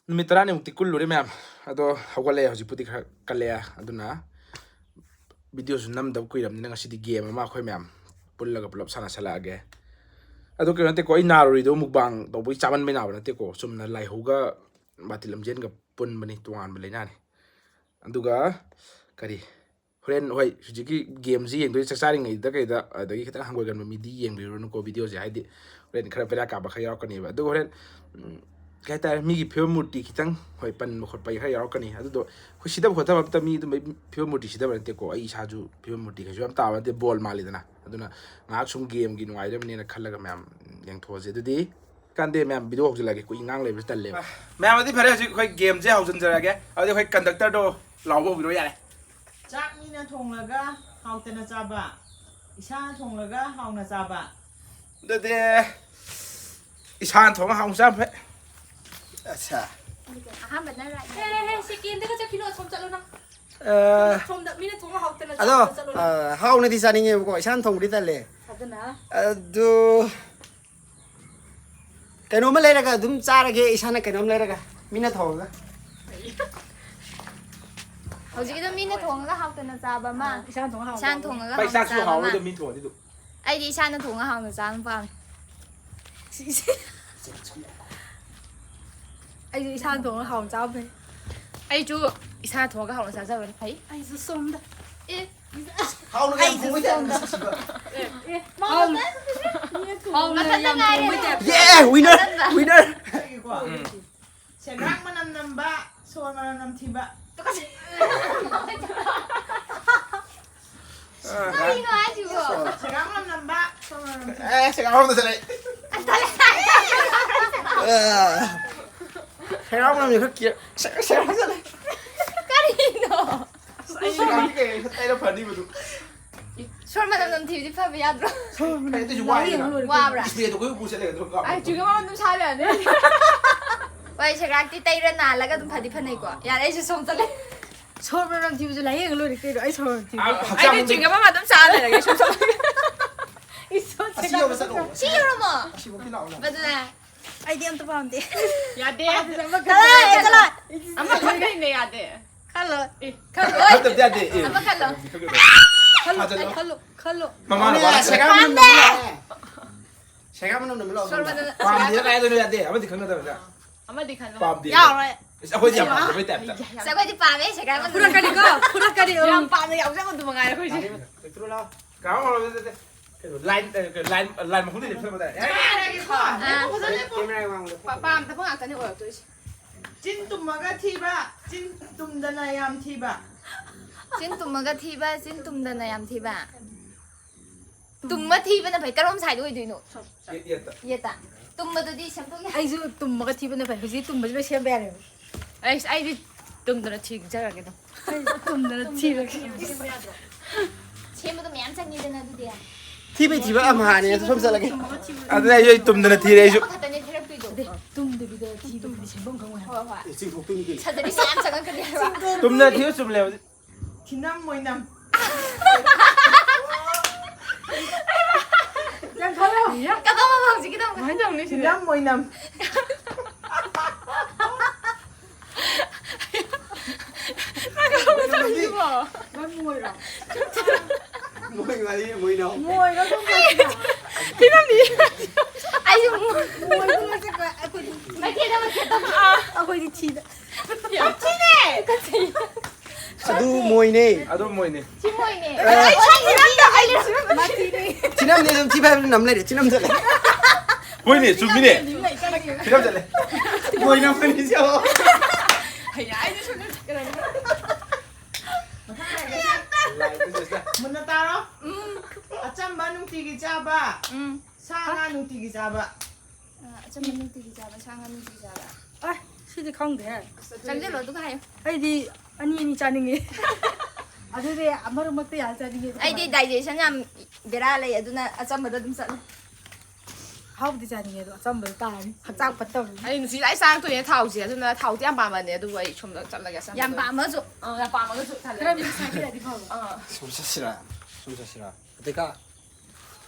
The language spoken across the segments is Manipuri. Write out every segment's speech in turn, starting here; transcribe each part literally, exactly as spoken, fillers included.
ꯅꯨꯃꯤꯠ ꯇꯔꯥꯅꯤꯃꯨꯛꯇꯤ ꯀꯨꯜꯂꯨꯔꯦ ꯃꯌꯥꯝ꯫ ꯑꯗꯣ ꯍꯧꯒꯠꯂꯛꯑꯦ, ꯍꯧꯖꯤꯛꯄꯨꯗꯤ ꯈꯔ ꯀꯜꯂꯛꯑꯦ꯫ ꯑꯗꯨꯅ ꯚꯤꯗꯤꯑꯣꯁꯨ ꯅꯝꯗꯕ ꯀꯨꯏꯔꯕꯅꯤꯅ ꯉꯁꯤꯗꯤ ꯒꯦꯝ ꯑꯃ ꯑꯩꯈꯣꯏ ꯃꯌꯥꯝ ꯄꯨꯜꯂꯒ ꯄꯨꯂꯞ ꯁꯥꯟꯅꯁꯜꯂꯛꯑꯒꯦ꯫ ꯑꯗꯣ ꯀꯩꯅꯣ ꯅꯠꯇꯦꯀꯣ, ꯑꯩ ꯅꯥꯔꯨꯔꯤꯗꯣ ꯃꯨꯛꯕꯥꯡ ꯇꯧꯕꯒꯤ ꯆꯥꯃꯟꯕꯩ ꯅꯥꯕ ꯅꯠꯇꯦꯀꯣ, ꯆꯨꯝꯅ ꯂꯥꯏꯍꯧꯒ ꯕꯥꯇꯤꯜ ꯂꯝꯖꯦꯟꯒ ꯄꯨꯟꯕꯅꯤ, ꯇꯣꯉꯥꯟꯕ ꯂꯥꯏꯅꯥꯅꯤ꯫ ꯑꯗꯨꯒ ꯀꯔꯤ, ꯍꯣꯔꯦꯟ, ꯍꯣꯏ, ꯍꯧꯖꯤꯛꯀꯤ ꯒꯦꯝꯁꯤ ꯌꯦꯡꯗꯣꯏ ꯆꯥꯛ ꯆꯥꯔꯤꯉꯩꯗ ꯀꯩꯗ, ꯑꯗꯒꯤ ꯈꯤꯇꯪ ꯍꯪꯒꯣꯏꯒꯟꯕ ꯃꯤꯗꯤ ꯌꯦꯡꯕꯤꯔꯨꯔꯅꯨꯀꯣ ꯚꯤꯗꯤꯑꯣꯁꯦ, ꯍꯥꯏꯗꯤ ꯍꯣꯔꯦꯟ ꯈꯔ ꯕꯦꯔꯥ ꯀꯥꯕ ꯈꯔ ꯌꯥꯎꯔꯛꯀꯅꯦꯕ꯫ ꯑꯗꯨꯒ ꯍꯣꯔꯦꯟ, ꯎꯝ, ꯀꯩ ꯍꯥꯏꯇꯥꯔꯦ, ꯃꯤꯒꯤ ꯐꯤꯕꯝ ꯃꯨꯔꯇꯤ ꯈꯤꯇꯪ, ꯍꯣꯏ, ꯄꯟꯕ ꯈꯣꯠꯄ ꯈꯔ ꯌꯥꯎꯔꯛꯀꯅꯤ꯫ ꯑꯗꯨꯗꯣ ꯑꯩꯈꯣꯏ ꯁꯤꯗꯕ ꯈꯣꯠꯇꯕ ꯑꯝꯇ, ꯃꯤ ꯑꯗꯨꯝꯕꯩ ꯐꯤꯕꯝ ꯃꯨꯔꯇꯤ ꯁꯤꯗꯕ ꯅꯠꯇꯦꯀꯣ꯫ ꯑꯩ ꯏꯁꯥꯁꯨ ꯐꯤꯕꯝ ꯃꯨꯔꯇꯤ ꯀꯩꯁꯨ ꯌꯥꯝ ꯇꯥꯕ ꯅꯠꯇꯦ, ꯕꯣꯜ ꯃꯥꯜꯂꯤꯗꯅ꯫ ꯑꯗꯨꯅ ꯉꯥꯏꯍꯥꯛ ꯁꯨꯝ ꯒꯦꯝꯒꯤ ꯅꯨꯡꯉꯥꯏꯔꯝꯅꯦꯅ ꯈꯜꯂꯒ ꯃꯌꯥꯝ ꯌꯦꯡꯊꯣꯛꯑꯁꯦ꯫ ꯑꯗꯨꯗꯤ ꯀꯥꯟꯗꯦ ꯃꯌꯥꯝ, ꯚꯤꯗꯤꯑꯣ ꯍꯧꯖꯤꯜꯂꯛꯑꯒꯦ, ꯀꯨꯏ ꯉꯥꯡ ꯂꯩꯕꯁꯨ ꯇꯜꯂꯦꯕ꯫ ꯃꯌꯥꯝ, ꯑꯗꯨꯗꯤ ꯐꯔꯦ, ꯍꯧꯖꯤꯛ ꯑꯩꯈꯣꯏ ꯒꯦꯝꯁꯦ ꯍꯧꯖꯤꯟꯖꯔꯒꯦ꯫ ꯑꯗꯨꯗꯤ ꯑꯩꯈꯣꯏ ꯀꯟꯗꯛꯇꯔꯗꯣ ꯂꯥꯎꯕ ꯍꯧꯕꯤꯔꯣ ꯌꯥꯔꯦ꯫ ꯆꯥꯛ ꯃꯤꯅ ꯊꯣꯡꯂꯒ ꯍꯥꯎꯇꯅ ꯆꯥꯕ, ꯏꯁꯥꯅ ꯊꯣꯡꯂꯒ ꯍꯥꯎꯅ ꯆꯥꯕ꯫ ꯑꯗꯨꯗꯤ ꯏꯁꯥꯅ ꯊꯣꯡꯉ ꯍꯥꯎꯅ ꯆꯥꯕ ꯐꯩ꯫ ꯑꯠꯁꯥ꯫ ꯑꯍꯥꯟꯕꯅ right꯫ ꯍꯦ, ꯍꯦ, ꯍꯦ, secondꯗꯒ ꯆꯠꯈꯤꯅꯣ, ꯑꯁꯣꯝ ꯆꯠꯂꯣ ꯅꯪ꯫ ꯑ, ꯁꯣꯝꯗ ꯃꯤꯅ ꯊꯣꯡꯉ ꯍꯥꯎꯇꯅ ꯑꯗꯣ, ꯆꯥꯕꯗ ꯆꯠꯂꯣ ꯅꯪ꯫ ꯑ, ꯍꯥꯎꯅꯗꯤ ꯆꯥꯅꯤꯡꯉꯦꯕꯀꯣ, ꯏꯁꯥꯅ ꯊꯣꯡꯕꯗꯤ ꯇꯜꯂꯦ꯫ ꯑꯗꯨꯅ? ꯑꯗꯨ ꯀꯩꯅꯣꯝꯃ ꯂꯩꯔꯒ ꯑꯗꯨꯝ ꯆꯥꯔꯒꯦ, ꯏꯁꯥꯅ ꯀꯩꯅꯣꯝ ꯂꯩꯔꯒ, ꯃꯤꯅ ꯊꯣꯡꯉꯒ꯫ ꯍꯧꯖꯤꯛꯀꯤꯗꯣ ꯃꯤꯅ ꯊꯣꯡꯉꯒ ꯍꯥꯎꯇꯅ ꯆꯥꯕ ꯑꯃ꯫ ꯏꯁꯥꯅ ꯊꯣꯡꯉ ꯍꯥꯎꯅ ꯏꯁꯥꯅ ꯆꯥꯕ꯫ ꯊꯣꯡꯉꯒ ꯚꯥꯏ, ꯍꯥꯎꯅ ꯆꯥꯛꯁꯨ ꯆꯥꯕ ꯑꯃ꯫ ꯍꯥꯎꯔꯣꯏꯗ ꯃꯤ ꯊꯣꯡꯉꯗꯤ ꯑꯗꯨꯝ꯫ ꯑꯩꯗꯤ ꯏꯁꯥꯅ ꯊꯣꯡꯉ ꯍꯥꯎꯅ ꯆꯥꯕ ꯄꯥꯝꯃꯦ꯫ ꯑꯩꯁꯨ ꯏꯁꯥꯅ ꯊꯣꯡꯉ ꯍꯥꯎꯅ ꯆꯥꯕ ꯐꯩ꯫ ꯑꯩꯁꯨ ꯏꯁꯥꯅ ꯊꯣꯡꯉꯒ ꯍꯥꯎꯅ ꯆꯥꯖꯕꯅ ꯐꯩ꯫ ꯑꯩꯁꯨ ꯁꯣꯝꯗ꯫ ꯑꯦ꯫ ꯍꯥꯎꯅ ꯌꯥꯝ ꯑꯩꯁꯨ ꯊꯣꯡꯕꯩ ꯇꯥꯏꯞꯇ ꯁꯣꯝꯗ꯫ ꯁꯛꯁꯤꯕ꯫ ꯑꯦ, ꯑꯦ, ꯃꯥ ꯍꯥꯎꯅ꯫ ꯍꯥꯎꯅ ꯃꯊꯟꯇ ꯌꯥꯝ ꯉꯥꯏꯔꯦ꯫ ꯊꯣꯡꯕꯩ ꯇꯥꯏꯞꯇ꯫ Yeah, winner, winner꯫ ꯎꯝ꯫ ꯁꯦꯒ꯭ꯔꯥꯛ ꯃꯅꯝ ꯅꯝꯕ, ꯁꯣꯔ ꯃꯅꯝ ꯅꯝꯊꯤꯕ꯫ ꯀꯔꯤꯅꯣ ꯍꯥꯏꯁꯤꯕꯣ? ꯁꯦꯒ꯭ꯔꯥꯛ ꯃꯅꯝ ꯅꯝꯕ, ꯁꯣꯔ ꯃꯅꯝ ꯅꯝꯊꯤꯕ꯫ ꯑꯦ, ꯁꯦꯒ꯭ꯔꯥꯛ ꯃꯅꯝ ꯅꯝꯊꯤꯕ꯫ ꯑꯦ, ꯁꯦꯒ꯭ꯔꯥꯛ ꯃꯅꯝꯁꯦ ꯈꯔ ꯀꯤꯌꯦ꯫ ꯁꯦꯒ꯭ꯔꯥꯛ, ꯁꯦꯒ꯭ꯔꯥꯛ ꯃꯅꯝ ꯅꯝꯊꯤꯕ꯫ ꯀꯔꯤꯅꯣ? ꯑꯁ, ꯑꯩ ꯁꯦꯒ꯭ꯔꯥꯛꯇꯤ ꯀꯩ ꯇꯩꯔ ꯐꯅꯤꯕ ꯑꯗꯨ? ꯁꯣꯔ ꯃꯅꯝ ꯅꯝꯊꯤꯕꯗꯤ ꯐꯕ ꯌꯥꯗ꯭ꯔꯣ? ꯐꯩ, ꯑꯗꯨꯏꯁꯨ ꯋꯥꯏꯗꯅ꯫ ꯋꯥꯕ꯭ꯔꯥ? Spray ꯗꯣ ꯑꯩꯈꯣꯏ ꯎꯄꯨ ꯆꯠꯂꯒ ꯑꯗꯨꯝ ꯀꯥꯞꯄ꯫ ꯑꯥꯏ, ꯆ꯭ꯋꯤꯡꯒꯝ ꯑꯃ ꯑꯗꯨꯝ ꯁꯥꯕ ꯌꯥꯅꯤ꯫ ꯍꯣꯏ, ꯁꯦꯒ꯭ꯔꯥꯛꯇꯤ ꯇꯩꯔ ꯅꯥꯜꯂꯒ ꯑꯗꯨꯝ ꯐꯗꯤ ꯐꯅꯩꯀꯣ꯫ ꯌꯥꯔꯦ, ꯑꯩꯁꯨ ꯁꯣꯝ ꯆꯠꯂꯦ꯫ ꯁꯣꯔ ꯃꯅꯝ ꯊꯤꯕꯁꯨ ꯂꯥꯏꯌꯦꯡꯉ ꯂꯣꯏꯔꯦ ꯀꯩꯅꯣ, ꯑꯩ ꯁꯣꯔ ꯃꯅꯝ ꯊꯤꯕ꯫ ꯑꯥ, ꯍꯛꯆꯥꯡ ꯑꯩꯗꯤ ꯆ꯭ꯋꯤꯡꯒꯝ ꯑꯃ ꯑꯗꯨꯝ ꯆꯥ ꯂꯩꯔꯒꯦ, ꯁꯨꯝ ꯁꯨꯝ꯫ ꯏꯁ, ꯁꯣꯝ ꯑꯁꯤ ꯌꯧꯔ ꯆꯠꯂꯣ꯫ ꯁꯤ ꯌꯧꯔꯝꯃꯣ? ꯑꯁꯤꯐꯧ ꯄꯤꯔꯛꯑꯣ ꯅꯪ꯫ ꯑꯗꯨꯅꯦ꯫ ꯑꯩꯗꯤ ꯑꯝꯇ ꯄꯥꯝꯗꯦ꯫ ꯌꯥꯗꯦ꯫ ꯆꯠꯂꯣ, ꯆꯠꯂꯣ꯫ ꯑꯃ ꯈꯟꯗꯣꯏꯅꯦ, ꯌꯥꯗꯦ꯫ ꯈꯜꯂꯣ꯫ ꯑꯦ, ꯈꯜꯂꯣ꯫ ꯈꯟꯗꯕꯗꯤ ꯌꯥꯗꯦ ꯑꯦ ꯑꯃ ꯈꯜꯂꯣ꯫ ꯈꯜꯂꯣ꯫ ꯊꯥꯖꯜꯂꯣ꯫ ꯈꯜꯂꯣ꯫ ꯈꯜꯂꯣ꯫ ꯃꯃꯥꯅ ꯁꯦꯒꯥꯏ ꯃꯅꯝ ꯅꯝꯃꯤ ꯂꯥꯛꯑꯦ꯫ ꯁꯦꯒꯥꯏ ꯃꯅꯝ ꯅꯝꯃꯤ ꯂꯥꯛꯑꯣ꯫ ꯁꯣꯔ ꯃꯅꯝ ꯄꯥꯝꯗꯦ ꯀꯥꯏꯗꯅꯣ ꯌꯥꯗꯦ ꯑꯃꯗꯤ ꯈꯪꯒꯗꯕꯅꯤꯅ꯫ ꯑꯃꯗꯤ ꯈꯜꯂꯣ꯫ ꯄꯥꯝꯗꯦ꯫ ꯌꯥꯎꯔꯣꯏ꯫ ꯑꯁ, ꯑꯩꯈꯣꯏꯗꯤ ꯌꯥꯝ ꯄꯥꯝꯖꯕꯩ ꯇꯥꯏꯞꯇ꯫ ꯑꯁ, ꯑꯩꯈꯣꯏꯗꯤ ꯄꯥꯝꯃꯦ ꯁꯦꯒꯥꯏ ꯃꯅꯝ꯫ ꯐꯨꯔꯛꯀꯅꯤꯀꯣ, ꯐꯨꯔꯛꯀꯅꯤ꯫ ꯌꯥꯝ ꯄꯥꯝꯅ ꯌꯥꯎꯖꯕꯗꯨ ꯃꯉꯥꯏꯔꯦ ꯑꯩꯈꯣꯏꯁꯦ꯫ ꯀꯥꯎ ꯂꯥꯏꯟ ꯂꯥꯏꯟ ꯂꯥꯏꯟ ꯃꯈꯨꯝꯗ ꯂꯦꯞꯁꯜꯂꯝꯕ ꯇꯥꯔꯦ꯫ ꯑꯥ꯫ ꯀꯦꯃꯦꯔꯥ ꯃꯃꯥꯡꯗ ꯄꯥꯝꯗꯕ ꯉꯥꯛꯇꯅꯤ ꯑꯣꯏꯔꯛꯇꯣꯏꯁꯦ꯫ ꯆꯤꯟ ꯇꯨꯝꯃꯒ ꯊꯤꯕ, ꯆꯤꯟ ꯇꯨꯝꯗꯅ ꯌꯥꯝ ꯊꯤꯕ꯫ ꯆꯤꯟ ꯇꯨꯝꯃꯒ ꯊꯤꯕ, ꯆꯤꯟ ꯇꯨꯝꯗꯅ ꯌꯥꯝ ꯊꯤꯕ꯫ ꯇꯨꯝꯃ ꯊꯤꯕꯅ ꯐꯩ꯫ ꯀꯔꯣꯝ ꯁꯥꯏꯗ ꯑꯣꯏꯗꯣꯏꯅꯣ? ꯌꯦꯠ- ꯌꯦꯠꯇ꯫ ꯌꯦꯠꯇ꯫ ꯇꯨꯝꯕꯗꯨꯗꯤ ꯁꯦꯝꯗꯣꯛ ꯌꯥꯏ꯫ ꯑꯩꯁꯨ ꯇꯨꯝꯃꯒ ꯊꯤꯕꯅ ꯐꯩ꯫ ꯍꯧꯖꯤꯛ ꯇꯨꯝꯕꯁꯨ ꯂꯣꯏ ꯁꯦꯝꯕ ꯌꯥꯔꯦꯕ꯫ ꯑꯩꯁ, ꯑꯩꯗꯤ ꯇꯨꯝꯗꯅ ꯊꯤꯖꯔꯒꯦ ꯑꯗꯨꯝ꯫ ꯑꯩꯁꯨ ꯇꯨꯝꯗꯅ ꯊꯤꯔꯒꯦ꯫ ꯁꯦꯝꯕꯗꯣ ꯃꯌꯥꯝ ꯆꯪꯉꯤꯗꯅ ꯑꯗꯨꯗꯤ꯫ ꯊꯤꯕꯩ ꯊꯤꯕ ꯑꯃ ꯍꯥꯅꯤ ꯑꯗꯨ ꯁꯣꯝ ꯆꯠꯂꯒꯦ꯫ ꯑꯗꯨꯅ ꯑꯩꯁꯨ ꯑꯩ ꯇꯨꯝꯗꯅ ꯊꯤꯔꯦ ꯑꯩꯁꯨ꯫ ꯑꯃꯈꯛꯇꯅꯦ ꯊꯤꯔꯛꯇꯣꯏꯗꯣ꯫ ꯇꯨꯝꯗꯕꯤꯗ ꯊꯤꯕꯗꯨꯗꯤ ꯁꯦꯝꯐꯝ ꯈꯪꯉꯣꯏ ꯍꯥꯏꯕ꯫ ꯍꯣꯏ ꯍꯣꯏ꯫ ꯑꯦ, ꯆꯤꯡꯊꯣꯛꯇꯣꯏꯅꯤ ꯀꯩꯅꯣ꯫ ꯁꯔꯖꯔꯤ ꯃꯌꯥꯝ ꯆꯪꯉꯛꯀꯅꯤ ꯍꯥꯏꯕ꯫ ꯇꯨꯝꯗꯅ ꯊꯤꯕ ꯆꯨꯝꯂꯦ ꯍꯧꯖꯤꯛ꯫ ꯊꯤꯅꯝ ꯃꯣꯏꯅꯝ꯫ ꯀꯗꯧꯕ ꯍꯧꯖꯤꯛꯀꯤꯗꯣ ꯑꯃꯨꯛ꯫ ꯀꯃꯥꯏꯅ ꯇꯧꯅꯤ ꯁꯤꯗꯤ? ꯊꯤꯅꯝ ꯃꯣꯏꯅꯝ꯫ ꯇꯧꯔꯤꯁꯤꯕꯣ? ꯅꯪ ꯃꯣꯏꯔꯣ? ꯃꯣꯏ ꯃꯔꯤ ꯃꯣꯏꯅꯧ꯫ ꯃꯣꯏꯔꯣ ꯁꯣꯝ ꯊꯤꯔꯝꯅꯤ꯫ ꯑꯩꯁꯨ ꯑꯃꯨꯛ꯫ ꯃꯣꯏꯗꯨꯅ ꯆꯠꯄ ꯑꯩꯈꯣꯏꯗꯤ, ꯃꯩꯈꯦꯠ ꯑꯃ ꯈꯦꯠꯇꯣꯛ꯫ ꯑꯩꯈꯣꯏꯗꯤ ꯊꯤꯗ꯫ ꯑꯗꯨ ꯃꯣꯏꯅꯦ꯫ ꯑꯗꯨꯝ ꯃꯣꯏꯅꯦ꯫ ꯁꯤ ꯃꯣꯏꯅꯦ꯫ ꯆꯤꯅꯝꯅꯦ ꯑꯗꯨꯝ ꯊꯤ ꯐꯥꯏꯕ ꯅꯝ ꯂꯩꯔꯦ꯫ ꯆꯤꯅꯝ ꯆꯠꯂꯦ꯫ ꯍꯣꯏꯅꯦ ꯆꯨꯝꯃꯤꯅꯦ꯫ ꯈꯤꯇꯪ ꯆꯠꯂꯦ꯫ ꯃꯣꯏꯅ ꯃꯅꯤꯁꯦ꯫ ꯍꯩꯌꯥ, ꯑꯩꯗꯤ ꯁꯨꯝ ꯃꯨꯟꯅ ꯇꯥꯔꯣ꯫ ꯑꯆꯝꯕ ꯅꯨꯡꯇꯤꯒꯤ ꯆꯥꯕ꯫ ꯁꯥ ꯉꯥ ꯅꯨꯡꯇꯤꯒꯤ ꯆꯥꯕ꯫ ꯑꯆꯝꯕ ꯅꯨꯡꯇꯤꯒꯤ ꯆꯥꯕ, ꯁꯥ ꯉꯥ ꯅꯨꯡꯇꯤꯒꯤ ꯆꯥꯕ꯫ ꯑ, ꯁꯤꯗꯤ ꯈꯪꯗꯦ꯫ ꯆꯪꯁꯤꯜꯂꯣ ꯑꯗꯨꯒ ꯍꯥꯏꯌꯣ꯫ ꯑꯩꯗꯤ ꯑꯅꯤ ꯑꯅꯤ ꯆꯥꯅꯤꯡꯉꯦ꯫ ꯑꯗꯨꯗꯤ ꯃꯔꯛ ꯃꯔꯛꯇ ꯌꯥꯝ ꯆꯥꯅꯤꯡꯉꯦ꯫ ꯑꯩꯗꯤ digestion ꯌꯥꯝ ꯕꯦꯔꯥ ꯂꯩ, ꯑꯗꯨꯅ ꯑꯆꯝꯕꯗ ꯑꯗꯨꯝ ꯆꯠꯂꯦ꯫ ꯑꯍꯥꯎꯕꯗꯤ ꯆꯥꯅꯤꯡꯉꯦ ꯑꯗꯣ ꯑꯆꯝꯕꯗ ꯇꯥꯔꯅꯤ꯫ ꯍꯛꯆꯥꯡ ꯐꯠꯇꯕꯅꯤ꯫ ꯑꯩ ꯅꯨꯡꯇꯤ ꯂꯥꯏ ꯆꯥꯔꯛꯇꯣꯏꯅꯦ ꯊꯥꯎꯁꯦ, ꯑꯗꯨꯅ ꯊꯥꯎꯗꯤ ꯌꯥꯝ ꯄꯥꯝꯕꯅꯦ, ꯑꯗꯨꯕꯨ ꯑꯩ ꯁꯣꯝꯗ ꯆꯠꯂꯒꯦ ꯑꯆꯝꯕꯗ꯫ ꯌꯥꯝ ꯄꯥꯝꯃꯁꯨ꯫ ꯑꯥ, ꯌꯥꯝ ꯄꯥꯝꯃꯒꯁꯨ ꯇꯜꯂꯦ꯫ ꯈꯔꯗꯤ ꯄꯩꯁꯥ ꯈꯔꯗꯤ ꯐꯕ꯫ ꯑꯥ꯫ ꯁꯨꯝ ꯆꯠꯁꯤꯔꯥ? ꯁꯨꯝ ꯆꯠꯁꯤꯔꯥ? ꯑꯇꯩꯀꯥ?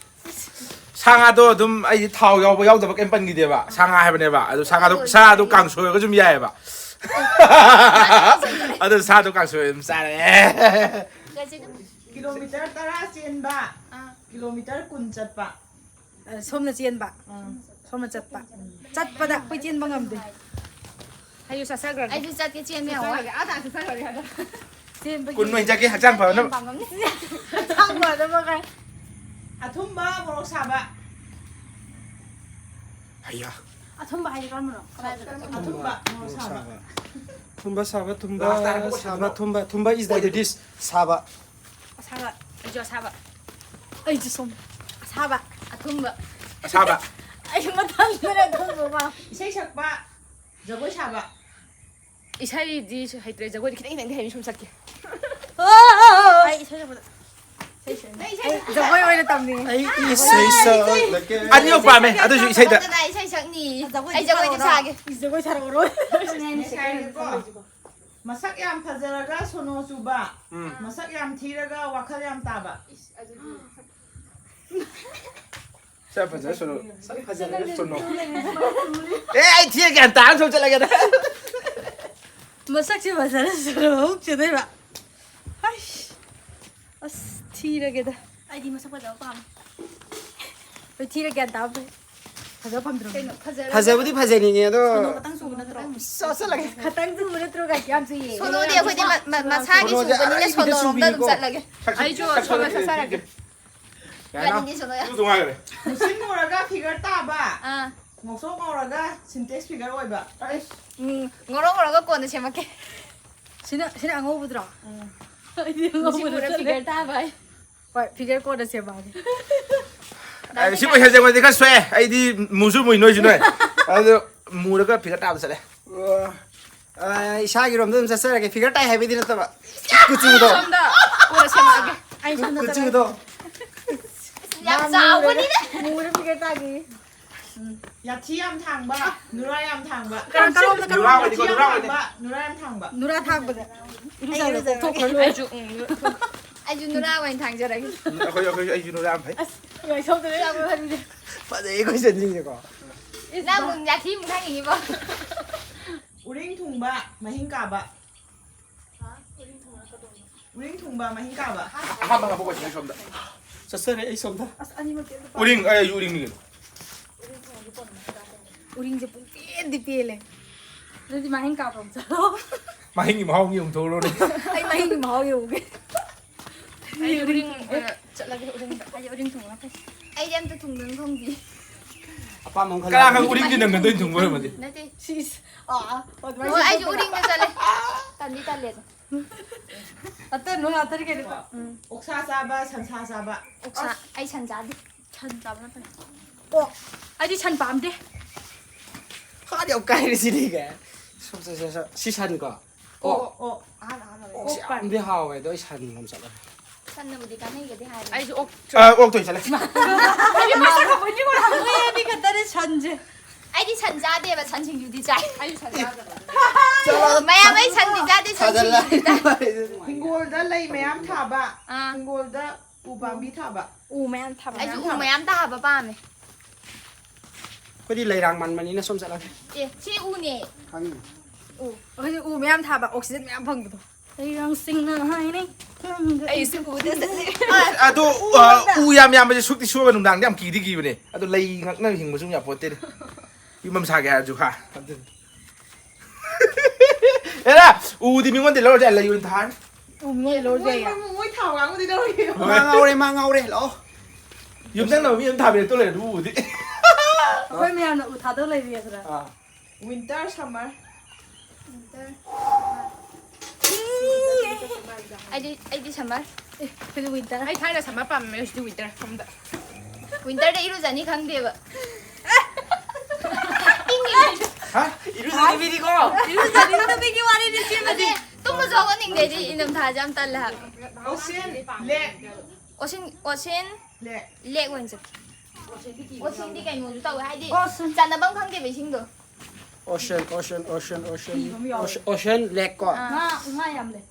ꯁꯥ ꯉꯥꯗꯣ ꯑꯗꯨꯝ ꯑꯩꯗꯤ ꯊꯥꯎ ꯌꯥꯎꯕ ꯌꯥꯎꯗꯕ ꯀꯩꯝ ꯄꯟꯈꯤꯗꯦꯕ꯫ ꯁꯥ ꯉꯥ ꯍꯥꯏꯕꯅꯦꯕ꯫ ꯑꯗꯨ ꯁꯥ ꯉꯥꯗꯣ, ꯁꯥꯗꯣ ꯀꯥꯡꯁꯣꯏ ꯑꯣꯏꯔꯒꯁꯨ ꯑꯗꯨꯝ ꯌꯥꯏꯑꯕ꯫ ꯑꯗꯨ ꯁꯥꯗꯣ ꯀꯥꯡꯁꯣꯏ ꯑꯗꯨꯝ ꯆꯥꯔꯦ꯫ ꯀꯤꯂꯣꯃꯤꯇꯔ ꯇꯔꯥ ꯆꯦꯟꯕ, ꯑꯥ꯫ ꯀꯤꯂꯣꯃꯤꯇꯔ ꯀꯨꯟ ꯆꯠꯄ꯫ ꯑ, ꯁꯣꯝꯅ ꯆꯦꯟꯕ꯫ ꯑꯥ꯫ ꯁꯣꯝꯅ ꯆꯠꯄ꯫ ꯆꯠꯄꯗ ꯑꯩꯈꯣꯏ ꯆꯦꯟꯕ ꯉꯝꯗꯦ꯫ ꯑꯩꯁꯨ ꯆꯠꯆꯈ꯭ꯔꯒꯦ꯫ ꯑꯩꯁꯨ ꯆꯠꯀꯦ, ꯆꯦꯟꯕ ꯌꯥꯝ ꯋꯥꯏ꯫ ꯆꯠꯆꯈ꯭ꯔꯒꯦ, ꯑꯥ ꯇꯥꯟ ꯆꯠꯆꯈ꯭ꯔꯒꯦ ꯑꯗꯣ꯫ ꯆꯦꯟꯕꯒꯤ ꯀꯨꯟ ꯑꯣꯏꯅ ꯆꯠꯀꯦ, ꯍꯛꯆꯥꯡ ꯐꯅꯕ꯫ ꯆꯦꯟꯕ ꯉꯝꯅꯤ꯫ ꯍꯛꯆꯥꯡ ꯐꯅꯕ ꯀꯥꯏ꯫ ꯑꯊꯨꯝꯕ ꯃꯣꯔꯣꯛ ꯁꯥꯕ꯫ ꯍꯩꯌꯥ꯫ ꯑꯊꯨꯝꯕ ꯍꯥꯏꯗꯤ ꯀꯔꯝꯕꯅꯣ? ꯀꯗꯥꯏꯗꯅꯣ? ꯑꯊꯨꯝꯕ ꯃꯣꯔꯣꯛ ꯁꯥꯕ꯫ ꯊꯨꯝꯕ ꯁꯥꯕ, ꯊꯨꯝꯕ ꯂꯥꯁ ꯇꯥꯔꯦ, ꯁꯥꯕ, ꯊꯨꯝꯕ, ꯊꯨꯝꯕ is diabetes ꯁꯥꯕ꯫ ꯑꯁꯥꯕ꯫ ꯑꯩꯁꯨ ꯑꯁꯥꯕ꯫ ꯑꯩꯁꯨ ꯁꯣꯝ꯫ ꯑꯁꯥꯕ꯫ ꯑꯊꯨꯝꯕ꯫ ꯑꯁꯥꯕ꯫ ꯑꯩꯁꯨ ꯃꯊꯪꯗꯅꯦ ꯑꯊꯨꯝꯕ ꯑꯃ꯫ ꯏꯁꯩ ꯁꯛꯄ, ꯖꯒꯣꯏ ꯁꯥꯕ꯫ ꯏꯁꯩꯗꯤ ꯍꯩꯇ꯭ꯔꯦ, ꯖꯒꯣꯏꯗꯤ ꯈꯤꯇꯪ ꯈꯤꯇꯪꯗꯤ ꯍꯩꯅꯤ, ꯁꯨꯝ ꯆꯠꯀꯦ꯫ ꯑꯩ ꯏꯁꯩ ꯁꯛꯄꯗ꯫ ꯏꯁꯩ ꯁꯛꯅꯤ꯫ ꯅꯪ ꯏꯁꯩ ꯑꯩ ꯁꯛꯄꯗ꯫ ꯖꯒꯣꯏ ꯑꯣꯏꯅ ꯇꯝꯅꯤꯡꯉꯦ꯫ ꯑꯩ ꯏꯁꯩ ꯁꯛꯂꯛꯀꯦ꯫ ꯑꯅꯤꯃꯛ ꯄꯥꯝꯃꯦ, ꯑꯗꯨꯁꯨ ꯏꯁꯩꯗ꯫ ꯏꯁꯩ ꯁꯛꯅꯤ꯫ ꯖꯒꯣꯏꯗꯤ ꯑꯩ ꯖꯒꯣꯏꯗꯤ ꯁꯥꯔꯛꯑꯣꯔꯣ꯫ ꯁꯥꯒꯦ꯫ ꯖꯒꯣꯏ ꯁꯥꯔꯛꯑꯣꯔꯣ꯫ ꯅꯦꯛꯁ ꯍꯥꯏꯔꯒꯦꯀꯣ꯫ ꯃꯁꯛ ꯌꯥꯝ ꯐꯖꯔꯒ ꯁꯣꯅꯣ ꯆꯨꯕ꯫ ꯎꯝ꯫ ꯃꯁꯛ ꯌꯥꯝ ꯊꯤꯔꯒ ꯋꯥꯈꯜ ꯌꯥꯝ ꯇꯥꯕ꯫ ꯁꯛ ꯐꯖꯔ ꯁꯣꯅꯣ꯫ ꯁꯛ ꯐꯖꯔꯒ ꯁꯣꯅꯣ꯫ ꯑꯦ, ꯑꯩ ꯊꯤꯔ ꯒ꯭ꯌꯥꯟ ꯇꯥꯔ ꯁꯣꯝ ꯆꯠꯂꯒꯦꯗ꯫ ꯃꯁꯛꯁꯦ ꯐꯖꯔ ꯁꯣꯅꯣ ꯑꯃꯨꯛ ꯆꯨꯗꯣꯏꯕ꯫ ꯑꯩꯁ, ꯑꯁ, ꯊꯤꯔꯒꯦꯗ꯫ ꯑꯩꯗꯤ ꯃꯁꯛ ꯐꯖꯕ ꯄꯥꯝꯃꯦ꯫ ꯍꯣꯏ, ꯊꯤꯔ ꯒ꯭ꯌꯥꯟ ꯇꯥꯕ ꯐꯩ꯫ ꯐꯖꯕ ꯐꯪꯗ꯭ꯔꯕꯅꯤ꯫ ꯀꯩꯅꯣ, ꯐꯖꯔꯒ ꯐꯖꯕꯨꯗꯤ ꯐꯖꯅꯤꯡꯉꯦ ꯑꯗꯣ꯫ ꯁꯣꯅꯣ ꯈꯇꯪ ꯆꯨꯕ ꯅꯠꯇ꯭ꯔꯣ? ꯆꯠꯂꯒꯦ꯫ ꯈꯇꯪ ꯆꯨꯕ ꯅꯠꯇ꯭ꯔꯣ ꯀꯥꯏ ꯌꯥꯝ ꯆꯨꯏꯌꯦ꯫ ꯁꯣꯅꯣꯗꯤ ꯑꯩꯈꯣꯏꯗꯤ ꯃ-, ꯃ-, ꯃꯁꯥꯒꯤ ꯁꯣꯅꯣꯁꯦ ꯆꯨꯕꯅꯤꯅ ꯑꯩꯒꯤꯗꯤ ꯁꯣꯅꯣꯔꯣꯝꯗ ꯑꯗꯨꯝ ꯆꯨꯕꯤꯀꯣ꯫ ꯆꯠꯂꯒꯦ꯫ ꯁꯛ-, ꯑꯩꯁꯨ ꯁꯛ-, ꯁꯣꯝꯗ ꯁꯛ-, ꯁꯛꯆꯔꯒꯦ꯫ ꯌꯥꯏꯅ? ꯌꯥꯅꯤꯡꯗꯦ ꯁꯣꯅꯣ ꯌꯥꯝ꯫ Two two ꯉꯥꯏꯈꯔꯦ꯫ ꯃꯨꯁꯤꯟ ꯃꯨꯔꯒ ꯐꯤꯒꯔ ꯇꯥꯕ꯫ ꯑꯥ꯫ ꯉꯧꯁꯣꯛ ꯉꯧꯔꯒ ꯁꯤꯟꯇꯦꯛꯁ ꯐꯤꯒꯔ ꯑꯣꯏꯕ꯫ ꯑꯩꯁ꯫ ꯎꯝ, ꯉꯧꯔꯣꯛ ꯉꯧꯔꯒ ꯀꯣꯟꯅ ꯁꯦꯝꯃꯛꯀꯦ꯫ ꯁꯤꯅ, ꯁꯤꯅ ꯑꯉꯧꯕꯗꯨꯔꯣ? ꯎꯝ꯫ ꯑꯩꯗꯤ ꯃꯨꯁꯤꯟ ꯑꯉꯧꯕꯗ ꯃꯨꯔ ꯆꯠꯂꯦ꯫ ꯐꯤꯒꯔ ꯇꯥꯕ ꯍꯥꯏ꯫ ꯍꯣꯏ, ꯐꯤꯒꯔ ꯀꯣꯟꯅ ꯁꯦꯝꯃꯛꯑꯒꯦ꯫ ꯑꯦ, ꯁꯤ ꯀꯣꯏꯁꯟꯁꯦ ꯑꯩꯉꯣꯟꯗꯗꯤ ꯈꯔ ꯁꯣꯛꯑꯦ꯫ ꯑꯩꯗꯤ ꯃꯨꯁꯨ ꯃꯨꯏ, ꯅꯣꯏꯁꯨ ꯅꯣꯏ꯫ ꯑꯗꯨ ꯃꯨꯔꯒ ꯐꯤꯒꯔ ꯇꯥꯕ ꯆꯠꯂꯦ꯫ ꯑ, ꯏꯁꯥꯒꯤ ꯔꯣꯝꯗ ꯑꯗꯨꯝ ꯆꯠꯆꯔꯒꯦ꯫ ꯐꯤꯒꯔ ꯇꯥꯏ ꯍꯥꯏꯕꯩꯗꯤ ꯅꯠꯇꯕ꯫ ꯀꯨꯆꯨꯗꯣ꯫ ꯁꯣꯝꯗ ꯀꯣꯟꯅ ꯁꯦꯝꯃꯛꯑꯒꯦ꯫ ꯑꯩ ꯁꯣꯝꯗ ꯆꯠꯂꯒꯦ꯫ ꯀꯨꯆꯨꯗꯣ꯫ ꯌꯥꯝ ꯆꯥꯎꯕꯅꯤꯅꯦ꯫ ꯃꯨꯔꯒ ꯐꯤꯒꯔ ꯇꯥꯒꯦ꯫ ꯎꯝ꯫ ꯌꯥꯊꯤ ꯌꯥꯝ ꯊꯥꯡꯕ, ꯅꯨꯔꯥ ꯌꯥꯝ ꯊꯥꯡꯕ꯫ ꯀꯔꯝ-, ꯀꯔꯣꯝꯗ, ꯀꯔꯣꯝꯗ? ꯅꯨꯔꯥ ꯑꯣꯏꯗꯤ ꯀꯣ, ꯅꯨꯔꯥ ꯑꯣꯏꯗꯤ꯫ ꯅꯨꯔꯥ ꯌꯥꯝ ꯊꯥꯡꯕ꯫ ꯅꯨꯔꯥ ꯊꯥꯡꯕꯗ꯫ ꯏꯔꯨꯖꯔꯒ ꯀꯣꯛꯊꯣꯛꯈ꯭ꯔ ꯂꯣꯏꯔꯦ꯫ ꯑꯩꯁꯨ, ꯎꯝ, ꯑꯩꯁꯨ ꯅꯨꯔꯥ ꯑꯣꯏꯅ ꯊꯥꯡꯖꯔꯒꯦ꯫ ꯑꯩꯈꯣꯏ, ꯑꯩꯈꯣꯏ, ꯑꯩꯁꯨ ꯅꯨꯔꯥ ꯌꯥꯝ ꯐꯩ꯫ ꯑꯁ, ꯐꯖꯩ ꯀꯣꯏꯁꯟꯁꯤꯡꯁꯦꯀꯣ꯫ ꯅꯪ ꯌꯥꯊꯤ ꯑꯃꯨꯛ ꯈꯪꯉꯤꯕꯣ? ꯎꯔꯤꯡ ꯊꯨꯡꯕ, ꯃꯍꯤꯡ ꯀꯥꯕ꯫ ꯎꯔꯤꯡ ꯊꯨꯡꯕ, ꯃꯍꯤꯡ ꯀꯥꯕ꯫ ꯑꯍꯥꯟꯕ ꯉꯥꯛꯄ ꯀꯣꯏꯁꯟ ꯁꯣꯝꯗ꯫ ꯆꯠꯆꯔꯦ ꯑꯩ ꯁꯣꯝꯗ꯫ ꯑꯁ, ꯑꯅꯤꯃꯛꯇꯤ ꯑꯝꯇ ꯄꯥꯝꯗꯦ꯫ ꯎꯔꯤꯡ, ꯑꯩ ꯎꯔꯤꯡꯅꯤ ꯀꯩꯅꯣ꯫ ꯎꯔꯤꯡꯁꯦ ꯄꯨꯡꯄꯦꯟꯗꯤ ꯄꯦꯜꯂꯦ꯫ ꯑꯗꯨꯗꯤ ꯃꯍꯤꯡ ꯀꯥꯞꯄ ꯑꯃ ꯆꯠꯂꯣ꯫ ꯃꯍꯤꯡꯒꯤ ꯃꯍꯥꯎ ꯌꯦꯡꯊꯣꯛꯎꯔꯣꯅꯦ꯫ ꯑꯩ ꯃꯍꯤꯡꯒꯤ ꯃꯍꯥꯎ ꯌꯦꯡꯉꯨꯒꯦ꯫ ꯑꯩ ꯎꯔꯤꯡ ꯑꯣꯏꯅ ꯆꯠꯂꯒꯦ, ꯎꯔꯤꯡꯗ꯫ ꯑꯩ ꯎꯔꯤꯡ ꯊꯨꯡꯕꯅ ꯐꯩ꯫ ꯑꯩꯗꯤ ꯑꯝꯇ ꯊꯨꯡꯗꯅ ꯈꯪꯗꯦ꯫ ꯑꯄꯥꯝꯕ ꯑꯃ ꯈꯜꯂꯣ꯫ ꯀꯅꯥ ꯈꯪ ꯎꯔꯤꯡꯗꯤ ꯅꯪ ꯅꯗꯣꯏ ꯊꯨꯡꯕ ꯑꯣꯏꯔꯝꯃꯗꯤ꯫ ꯅꯠꯇꯦ꯫ ꯁꯤꯁ꯫ ꯑꯥ, ꯑꯥ, ꯑꯗꯨꯃꯥꯏꯅ ꯍꯣꯏ, ꯑꯩꯁꯨ ꯆꯠꯄꯗ꯫ ꯎꯔꯤꯡꯗ ꯆꯠꯂꯦ꯫ ꯇꯟꯗꯤ ꯇꯜꯂꯦ ꯑꯗꯣ꯫ ꯑꯇꯟꯕ ꯉꯥꯛꯇꯅꯤ ꯀꯩꯅꯣ꯫ ꯎꯝ꯫ ꯑꯣꯛꯁꯥ ꯆꯥꯕ, ꯁꯟꯁꯥ ꯆꯥꯕ꯫ ꯑꯣꯛꯁꯥ꯫ ꯑꯁ꯫ ꯑꯩ ꯁꯟ ꯆꯥꯗꯦ꯫ ꯁꯟ ꯆꯥꯕꯅ ꯐꯩ꯫ ꯑꯣ꯫ ꯑꯩꯗꯤ ꯁꯟ ꯄꯥꯝꯗꯦ꯫ ꯍꯥꯠ ꯌꯥꯝ ꯀꯥꯏꯔꯦ ꯁꯤꯗꯤ ꯀꯥꯏ꯫ ꯁꯣ, ꯁꯣ, ꯁꯣ, ꯁꯣ꯫ ꯁꯤ ꯁꯟꯀꯣ꯫ ꯑꯣ, ꯑꯣꯛ꯫ ꯑꯣ, ꯑꯣꯛ꯫ ꯑꯍꯥꯟ, ꯑꯍꯥꯟꯕ ꯑꯣꯛꯁꯦ ꯑꯣꯛ ꯌꯥꯝꯗꯤ ꯄꯥꯝꯃꯦ꯫ ꯍꯥꯎꯋꯦ ꯑꯗꯣ ꯑꯩ ꯁꯟ ꯑꯃ ꯆꯠꯂꯒꯦ꯫ ꯁꯟꯅꯕꯨꯗꯤ ꯀꯥꯟꯅꯩꯒꯗꯤ ꯍꯥꯏꯕꯅꯦ꯫ ꯑꯩꯁꯨ ꯑꯣꯛ꯫ ꯑ, ꯑꯣꯛꯇꯣꯏ ꯆꯠꯂꯦ꯫ ꯑꯩꯗꯤ ꯃꯁꯛ ꯈꯪꯕ ꯃꯤꯉꯣꯟꯗ ꯍꯪꯉꯦ, ꯃꯤ ꯈꯛꯇꯅꯦ ꯁꯟꯁꯦ꯫ ꯑꯩꯗꯤ ꯁꯟ ꯆꯥꯗꯦꯕ, ꯁꯟ ꯁꯤꯡꯖꯨꯗꯤ ꯆꯥꯏ꯫ ꯑꯩꯁꯨ ꯁꯟ ꯆꯥꯗꯕ꯫ ꯆꯠꯂꯣ꯫ ꯃꯌꯥꯝ ꯑꯩ ꯁꯟꯗꯤ ꯆꯥꯗꯦ, ꯁꯟ ꯊꯥꯖꯜꯂ꯫ ꯁꯤꯡꯖꯨꯗꯤ ꯆꯥꯏ꯫ ꯍꯤꯡꯒꯣꯜꯗ ꯂꯩ ꯃꯌꯥꯝ ꯊꯥꯕ꯫ ꯑꯥ꯫ ꯍꯤꯡꯒꯣꯜꯗ ꯎ ꯄꯥꯝꯕꯤ ꯊꯥꯕ꯫ ꯎ ꯃꯌꯥꯝ ꯊꯥꯕ꯫ ꯑꯩꯁꯨ ꯎ ꯃꯌꯥꯝ ꯊꯥꯕ ꯄꯥꯝꯃꯦ꯫ ꯑꯩꯈꯣꯏꯗꯤ ꯂꯩꯔꯥꯡ ꯃꯥꯟꯕꯅꯤꯅ ꯁꯣꯝ ꯆꯠꯂꯒꯦ꯫ ꯑꯦ, ꯁꯤ ꯎꯅꯦ꯫ ꯈꯪꯉꯤ꯫ ꯎ꯫ ꯑꯩꯈꯣꯏꯗꯤ ꯎ ꯃꯌꯥꯝ ꯊꯥꯕ, oxygen ꯃꯌꯥꯝ ꯐꯪꯕꯗꯣ꯫ ꯂꯩꯔꯥꯡꯁꯤꯡꯅ ꯍꯥꯏꯅꯩ꯫ ꯑꯩꯁꯨ ꯎꯗ ꯆꯠꯂꯦ꯫ ꯑꯗꯣ, ꯑ, ꯎ ꯌꯥꯝ ꯌꯥꯝꯕꯁꯦ ꯁꯨꯛꯇꯤ ꯁꯨꯕ ꯅꯨꯡꯗꯥꯡꯗꯤ ꯌꯥꯝ ꯀꯤꯗꯤ ꯀꯤꯕꯅꯦ꯫ ꯑꯗꯣ ꯂꯩ ꯉꯥꯛꯅ ꯍꯤꯡꯕꯁꯨ ꯌꯥꯄꯣꯠꯇꯦꯅꯦ꯫ ꯌꯨꯝ ꯑꯃ ꯁꯥꯒꯦ ꯍꯥꯏꯔꯁꯨ, ꯍꯥ? ꯑꯗꯨꯅꯤ꯫ ꯑꯦꯔꯥ, ꯎꯗꯤ ꯃꯤꯉꯣꯟꯗ ꯂꯧꯔꯁꯦ, ꯂꯩ ꯑꯣꯏꯅ ꯊꯥꯔꯅꯤ꯫ ꯎ ꯃꯤꯉꯣꯟꯗ ꯂꯧꯔꯁꯦ ꯃꯣꯏ, ꯍꯥꯏꯌꯦ? ꯃꯣꯏ, ꯃꯣꯏ ꯊꯥꯎ ꯉꯥꯡꯕꯗꯤ ꯂꯧꯔꯣꯏꯌꯦ꯫ ꯃꯥ ꯉꯥꯎꯔꯦ, ꯃꯥ ꯉꯥꯎꯔꯦ, ꯂꯥꯛꯑꯣ꯫ ꯌꯨꯝꯊꯪꯅꯕ ꯃꯤ ꯑꯃ ꯊꯥꯕꯤꯔꯛꯇꯣ ꯂꯩꯔꯦ, ꯑꯗꯨ ꯎꯕꯨꯗꯤ꯫ ꯑꯩꯈꯣꯏ ꯃꯌꯥꯝꯅ ꯎ ꯊꯥꯗꯧ ꯂꯩꯔꯤ ꯑꯗꯨꯗ꯫ ꯑꯥ꯫ Winter, summer꯫ Winter, summer꯫ ꯑꯩꯗꯤ, ꯑꯩꯗꯤ summer꯫ ꯑꯦ, ꯑꯩꯈꯣꯏꯗꯤ winter꯫ ꯑꯩ ꯊꯥꯏꯅ summer ꯄꯥꯝꯃꯦ, ꯍꯧꯖꯤꯛꯇꯤ winter ꯁꯣꯝꯗ꯫ Winterꯗ ꯏꯔꯨꯖꯅꯤ ꯈꯪꯗꯦꯕ꯫ ꯏꯪꯉꯦ꯫ ꯍꯥ? ꯏꯔꯨꯖꯅꯤꯡꯕꯤꯅꯤꯀꯣ? ꯏꯔꯨꯖꯅꯤꯡꯗꯕꯤꯒꯤ ꯋꯥꯔꯤꯅꯤ ꯁꯤꯃꯗꯤ꯫ ꯇꯨꯝꯕꯁꯨ ꯍꯧꯒꯠꯅꯤꯡꯗꯦ ꯑꯩꯗꯤ, ꯏꯪꯊꯝꯊꯥꯁꯦ ꯌꯥꯝ ꯇꯜꯂꯦ ꯍꯥꯏꯕ꯫ Ocean, lake꯫ Ocean, ocean, lake꯫ Lake ꯑꯣꯏꯅ ꯆꯠꯀꯦ꯫ Oceanꯗꯤ ꯀꯩꯅꯣꯁꯨ ꯇꯧꯋꯦ, ꯍꯥꯏꯗꯤ ocean꯫ ꯆꯥꯟꯅꯐꯝ ꯈꯪꯗꯦꯕ ꯏꯁꯤꯡꯗꯣ꯫ Ocean, ocean, ocean, ocean꯫ ꯊꯤꯕ ꯑꯃ ꯌꯥꯎꯋꯦ꯫ Ocean, ocean, lake ꯀꯣ꯫ ꯑꯥ꯫ ꯉꯥ, ꯉꯥ ꯌꯥꯝ ꯂꯩ꯫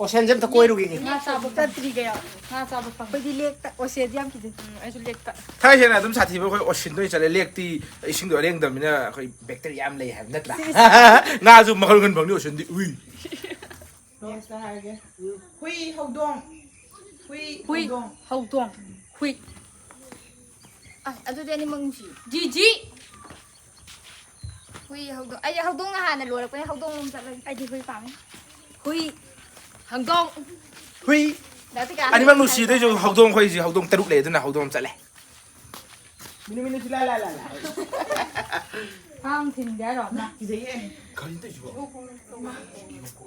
ꯑꯣꯁꯦꯟꯁꯦ ꯑꯝꯇ ꯀꯣꯏꯔꯨꯈꯤꯒꯦ꯫ ꯉꯥ ꯆꯥꯕ ꯐꯪ- ꯆꯠꯇ꯭ꯔꯤ ꯀꯌꯥ꯫ ꯉꯥ ꯆꯥꯕ ꯐꯪ- ꯑꯩꯈꯣꯏꯗꯤ ꯂꯦꯛꯇ ꯑꯣꯁꯦꯟꯗꯤ ꯌꯥꯝ ꯀꯤꯖꯩ꯫ ꯎꯝ, ꯑꯩꯁꯨ ꯂꯦꯛꯇ꯫ ꯊꯥꯏ ꯁꯦꯡꯅ ꯑꯗꯨꯝ ꯁꯥꯊꯤꯕ ꯑꯩꯈꯣꯏ ꯑꯣꯁꯤꯟꯗ ꯑꯣꯏꯅ ꯆꯠꯂꯦ꯫ ꯂꯦꯛꯇꯤ ꯏꯁꯤꯡꯗꯣ ꯑꯔꯦꯡꯗꯕꯅꯤꯅ ꯑꯩꯈꯣꯏ ꯕꯦꯛꯇꯔꯤꯌꯥ ꯌꯥꯝ ꯂꯩ ꯍꯥꯏꯕ ꯅꯠꯇ꯭ꯔꯥ? ꯉꯥꯁꯨ ꯃꯈꯜ ꯃꯈꯜ ꯐꯪꯅꯤ ꯑꯣꯁꯤꯟꯗꯤ꯫ ꯎꯏ꯫ Next ꯍꯥꯏꯔꯒꯦ꯫ ꯍꯨꯏ, ꯍꯧꯗꯣꯡ꯫ ꯍꯨꯏ, ꯍꯨꯏ, ꯍꯧꯗꯣꯡ꯫ ꯍꯧꯗꯣꯡ, ꯍꯨꯏ꯫ ꯑ, ꯑꯗꯨꯗꯤ ꯑꯅꯤꯃꯛ ꯅꯨꯡꯁꯤ꯫ ꯖꯤꯖꯤ꯫ ꯍꯨꯏ, ꯍꯧꯗꯣꯡ꯫ ꯑꯩ ꯍꯧꯗꯣꯡꯅ ꯍꯥꯟꯅ ꯂꯣꯏꯔꯛꯄꯅꯦ, ꯍꯧꯗꯣꯡ ꯑꯃ ꯆꯠꯂꯒꯦ꯫ ꯑꯩꯗꯤ ꯍꯨꯏ ꯄꯥꯝꯃꯦ꯫ ꯍꯨꯏ, ꯍꯧꯗꯣꯡ꯫ ꯍꯨꯏ꯫ ꯗꯥ ꯇꯤꯀꯥ ꯑꯅꯤꯃꯛ ꯍꯨꯏ ꯅꯨꯡꯁꯤꯗꯣꯏꯁꯨ ꯍꯥꯏꯕ꯫ ꯍꯧꯗꯣꯡ ꯑꯩꯈꯣꯏꯁꯤ ꯍꯧꯗꯣꯡ ꯇꯔꯨꯛ ꯂꯩ, ꯑꯗꯨꯅ ꯍꯧꯗꯣꯡ ꯑꯃ ꯆꯠꯂꯦ꯫ ꯃꯤꯅꯨ, ꯃꯤꯅꯨ, ꯁꯤ ꯂꯥ, ꯂꯥ, ꯂꯥ, ꯂꯥ꯫ ꯊꯥꯡ ꯊꯤꯟꯒꯦ ꯍꯥꯏꯔꯣ? ꯀꯤꯖꯩꯌꯦ꯫ ꯀꯔꯤꯅꯣ ꯇꯧꯔꯤꯁꯤꯕꯣ?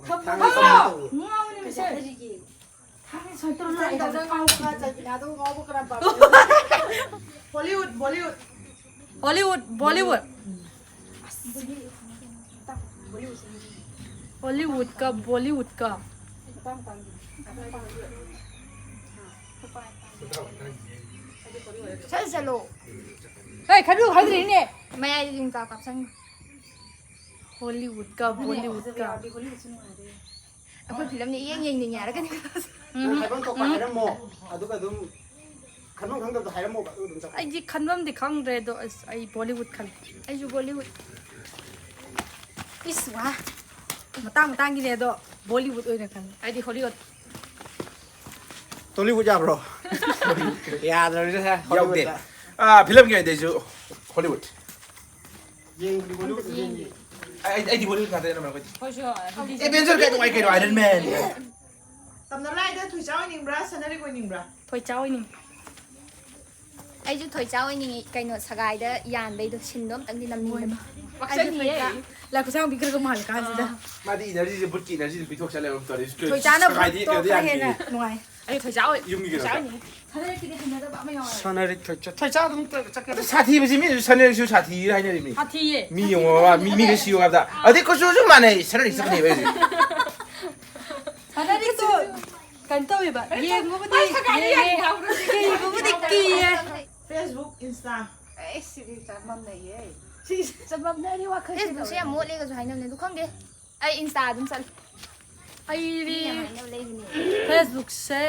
ꯊꯝꯃꯣ, ꯊꯝꯃꯣ꯫ ꯉꯥꯎꯕꯅꯦ ꯃꯁꯦ꯫ ꯊꯥꯡ ꯁꯣꯏ ꯇꯧꯔ ꯂꯥꯛꯑꯦ꯫ ꯏꯆꯟꯗꯧꯅ ꯉꯥꯎꯕꯒ ꯆꯠꯃꯤꯟꯅꯗꯧ ꯉꯥꯎꯕ ꯀꯔꯝꯕ? Hollywood, Bollywood꯫ Hollywood, Bollywood꯫ Hollywood ꯀ Bollywood ꯀ꯫ ꯆꯠꯂꯨ, ꯆꯠꯂꯨ꯫ ꯍꯦ, ꯈꯟꯕꯤꯌꯨ ꯈꯪꯗ꯭ꯔꯤꯅꯦ꯫ ꯃꯌꯥꯏꯗ ꯌꯣꯡꯆꯥꯛ ꯀꯥꯞꯁꯟꯈ꯭ꯔꯣ꯫ Hollywood ꯀ Bollywood ꯀ꯫ ꯑꯩꯈꯣꯏ ꯐꯤꯂꯝꯅꯦ ꯏꯌꯦꯡ ꯌꯦꯡꯅꯤꯡꯉꯦ ꯍꯥꯏꯔꯛꯀꯅꯤ꯫ ꯅꯪ ꯍꯥꯏꯐꯝ ꯊꯣꯛꯄ ꯍꯥꯏꯔꯝꯃꯣ, ꯑꯗꯨꯒ ꯑꯗꯨꯝ ꯈꯟꯐꯝ ꯈꯪꯗꯕꯗꯣ ꯍꯥꯏꯔꯝꯃꯣꯕ, ꯑꯗꯨꯒ ꯑꯗꯨꯝ ꯆꯠꯈ꯭ꯔꯣ꯫ ꯑꯩꯗꯤ ꯈꯟꯐꯝꯗꯤ ꯈꯪꯗ꯭ꯔꯦ, ꯑꯗꯣ ꯑꯁ, ꯑꯩ Bollywood ꯈꯜꯂꯦ꯫ ꯑꯩꯁꯨ Bollywood꯫ ꯏꯁ, ꯋꯥ꯫ ꯃꯇꯥꯡ ꯃꯇꯥꯡꯒꯤꯅꯦ, ꯑꯗꯣ Bollywood ꯑꯣꯏꯅ ꯈꯜꯂꯦ꯫ ꯑꯩꯗꯤ Hollywood꯫ Tollywood ꯌꯥꯕ꯭ꯔꯣ? ꯌꯥꯗ꯭ꯔꯕꯅꯤꯅ ꯁꯦ, ꯌꯥꯎꯗꯦ꯫ Hollywood꯫ ꯑꯥ, ꯐꯤꯂꯝꯒꯤ ꯑꯣꯏꯅꯗꯤ ꯑꯩꯁꯨ Hollywood꯫ ꯌꯦꯡꯕꯗꯤ Bollywood ꯌꯦꯡꯉꯤ꯫ ꯑꯩ, ꯑꯩꯗꯤ Bollywood ꯉꯥꯛꯇ ꯑꯅꯝꯕꯅ ꯑꯩꯈꯣꯏꯗꯤ꯫ ꯑꯩꯈꯣꯏꯁꯨ ꯑꯗꯨꯗꯤ Avenger ꯀꯥꯏ ꯅꯨꯡꯉꯥꯏ ꯀꯩꯅꯣ, Iron Man꯫ ꯇꯝꯅ ꯂꯥꯏꯗ ꯊꯣꯏꯆꯥ ꯑꯣꯏꯅꯤꯡꯕ꯭ꯔꯥ, ꯁꯅꯔꯤꯛ ꯑꯣꯏꯅꯤꯡꯕ꯭ꯔꯥ? ꯊꯣꯏꯆꯥ ꯑꯣꯏꯅꯤꯡ꯫ ꯑꯩꯁꯨ ꯊꯣꯏꯆꯥ ꯑꯣꯏꯅꯤꯡꯉꯤ, ꯀꯩꯅꯣ, ꯁꯒꯥꯏꯗ ꯌꯥꯟꯕꯩꯗꯣ, ꯁꯤꯟꯗꯣ ꯑꯝꯇꯪꯗꯤ ꯅꯝꯅꯤꯡꯕꯅꯤ꯫ ꯄꯛꯆꯅꯤꯌꯦ꯫ ꯑꯩꯁꯨ ꯊꯣꯏꯆꯥ꯫ ꯂꯥꯏ ꯈꯨꯠꯁꯥꯡꯕꯤ ꯈꯔ ꯈꯔ ꯃꯥꯜꯂꯦ ꯀꯥꯟꯁꯤꯗ꯫ ꯑꯥ꯫ ꯃꯥꯗꯤ energyꯁꯦ, ꯕꯨꯠꯀꯤ energyꯁꯦ ꯄꯤꯊꯣꯛ ꯆꯠꯂꯦꯕ ꯑꯃ ꯇꯧꯔꯤꯁꯦ꯫ ꯊꯣꯏꯆꯥꯅ ꯁꯒꯥꯏꯗꯤ ꯕꯨꯠꯇꯣ ꯀꯩꯅꯣꯗꯤ ꯈꯔ ꯌꯥꯟꯗꯦ꯫ ꯍꯦꯟꯅ ꯅꯨꯡꯉꯥꯏ꯫ ꯑꯩ ꯊꯣꯏꯆꯥ ꯑꯣꯏ-, ꯌꯨꯝꯒꯤ ꯀꯩꯅꯣ ꯊꯣꯏꯆꯥ ꯇꯧ-, ꯑꯣꯏꯅꯤꯡꯉꯤ꯫ ꯁꯅꯔꯤꯛ ꯊꯣꯏꯆꯥ꯫ ꯁꯅꯔꯤꯛ ꯊꯣꯏꯆꯥ꯫ ꯊꯣꯏꯆꯥ ꯑꯗꯨꯝ ꯆꯠꯀꯦ꯫ ꯑꯗꯨ ꯁꯥꯊꯤꯕꯁꯤ ꯃꯤꯅꯁꯨ ꯁꯅꯔꯤꯛꯁꯨ ꯁꯥꯊꯤ ꯍꯥꯏꯅꯔꯤ ꯃꯤ꯫ ꯁꯥꯊꯤꯌꯦ꯫ ꯃꯤ ꯌꯦꯡꯉꯣ ꯕꯕꯥ, ꯃꯤ, ꯃꯤꯒ ꯁꯤꯌꯣ ꯍꯥꯏꯕꯗ꯫ ꯑꯗꯩ ꯀꯨꯆꯨꯁꯨ ꯃꯥꯟꯅꯩ, ꯁꯅꯔꯤꯛ ꯆꯠꯀꯅꯦꯕ ꯑꯩꯁꯦ꯫ ꯁꯅꯔꯤꯛꯇꯣ ꯀꯩꯅꯣ ꯇꯧꯋꯦꯕ, ꯌꯦꯡꯕꯕꯨꯗꯤ ꯑꯩ ꯁꯒꯥꯏ ꯌꯦꯡꯉꯦ, ꯌꯥꯅꯤ ꯍꯥꯏꯕ꯭ꯔꯣ? ꯀꯤꯕꯕꯨꯗꯤ ꯀꯤꯌꯦ꯫ Facebook, Insta꯫ ꯑꯦ, ꯁꯤꯗꯤ ꯆꯃꯝꯅꯩꯌꯦ꯫ ꯁꯤ ꯆꯃꯝꯅꯔꯤ ꯋꯥꯈꯜꯁꯦ Facebookꯁꯦ ꯌꯥꯝ ꯇꯧꯔꯦ꯫ ꯃꯣꯠꯂꯦꯒꯁꯨ ꯍꯥꯏꯅꯕꯅꯦ, ꯑꯗꯨ ꯈꯪꯗꯦ꯫ ꯑꯩ Insta ꯑꯗꯨꯝ ꯆꯠꯂꯦ꯫ ꯑꯩꯗꯤ ꯐꯦꯁꯕꯨꯛꯁꯦ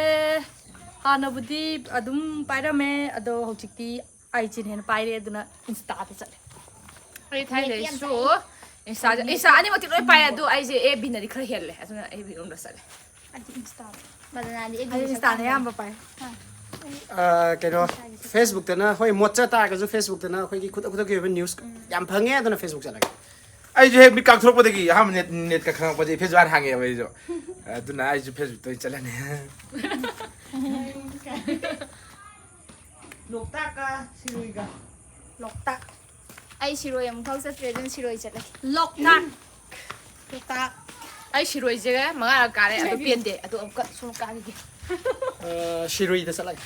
ꯍꯥꯟꯅꯕꯨꯗꯤ ꯑꯗꯨꯝ ꯄꯥꯏꯔꯝꯃꯦ, ꯑꯗꯣ ꯍꯧꯖꯤꯛꯇꯤ ꯑꯥꯏꯖꯤꯅ ꯍꯦꯟꯅ ꯄꯥꯏꯔꯦ, ꯑꯗꯨꯅ ꯏꯟꯁꯇꯥꯗ ꯆꯠꯂꯦ꯫ ꯑꯩ ꯊꯥꯏꯅꯗꯩꯁꯨ ꯏꯟꯁꯇꯥ, ꯏꯟꯁꯇꯥ ꯑꯅꯤꯃꯛꯇꯤ ꯂꯣꯏ ꯄꯥꯏ, ꯑꯗꯣ ꯑꯩꯁꯦ ꯑꯦꯐ ꯕꯤꯅꯗꯤ ꯈꯔ ꯍꯦꯜꯂꯦ, ꯑꯗꯨꯅ ꯑꯦꯐ ꯕꯤ ꯔꯣꯝꯗ ꯆꯠꯂꯦ꯫ ꯑꯩꯗꯤ ꯏꯟꯁꯇꯥꯗ꯫ ꯃꯗꯅꯥꯗꯤ ꯑꯩꯗꯤ ꯑꯩ ꯏꯟꯁꯇꯥꯅ ꯑꯌꯥꯝꯕ ꯄꯥꯏ꯫ ꯑ, ꯀꯩꯅꯣ, ꯐꯦꯁꯕꯨꯛꯇꯅ, ꯍꯣꯏ, ꯃꯣꯠꯆ ꯇꯥꯔꯒꯁꯨ ꯐꯦꯁꯕꯨꯛꯇꯅ ꯑꯩꯈꯣꯏꯒꯤ ꯈꯨꯗꯛ ꯈꯨꯗꯛꯀꯤ ꯑꯣꯏꯕ ꯅ꯭ꯌꯨꯁ ꯌꯥꯝ ꯐꯪꯉꯦ, ꯑꯗꯨꯅ ꯐꯦꯁꯕꯨꯛ ꯆꯠꯂꯒꯦ꯫ ꯑꯩꯁꯨ ꯍꯦꯛ ꯃꯤꯠ ꯀꯥꯡꯊꯣꯔꯛꯄꯗꯒꯤ ꯑꯍꯥꯟꯕ ꯅꯦꯠ, ꯅꯦꯠꯀ ꯈꯪꯉꯛꯄꯁꯦ ꯐꯦꯁꯕꯨꯛ ꯍꯥꯟꯅ ꯍꯥꯡꯉꯦꯕ ꯑꯩꯁꯨ꯫ ꯑꯗꯨꯅ ꯑꯩꯁꯨ ꯐꯦꯁꯕꯨꯛꯇ ꯑꯣꯏꯅ ꯆꯠꯂꯅꯤ꯫ ꯂꯣꯛꯇꯥꯛꯀ ꯁꯤꯔꯣꯏꯒ꯫ ꯂꯣꯛꯇꯥꯛ꯫ ꯑꯩ ꯁꯤꯔꯣꯏ ꯑꯃꯨꯛꯐꯥꯎ ꯆꯠꯇ꯭ꯔꯤ, ꯑꯗꯨꯅ ꯁꯤꯔꯣꯏ ꯆꯠꯂꯒꯦ꯫ ꯂꯣꯛꯇꯥꯛ꯫ ꯂꯣꯛꯇꯥꯛ꯫ ꯑꯩ ꯁꯤꯔꯣꯏꯁꯦ ꯃꯉꯥꯔꯛ ꯀꯥꯔꯦ, ꯑꯗꯨ ꯄꯦꯟꯗꯦ꯫ ꯑꯗꯨ ꯑꯃꯨꯛꯀ ꯁꯨꯝ ꯀꯥꯈꯤꯒꯦ꯫ ꯑ, ꯁꯤꯔꯣꯏꯗ ꯆꯠꯂꯒꯦ꯫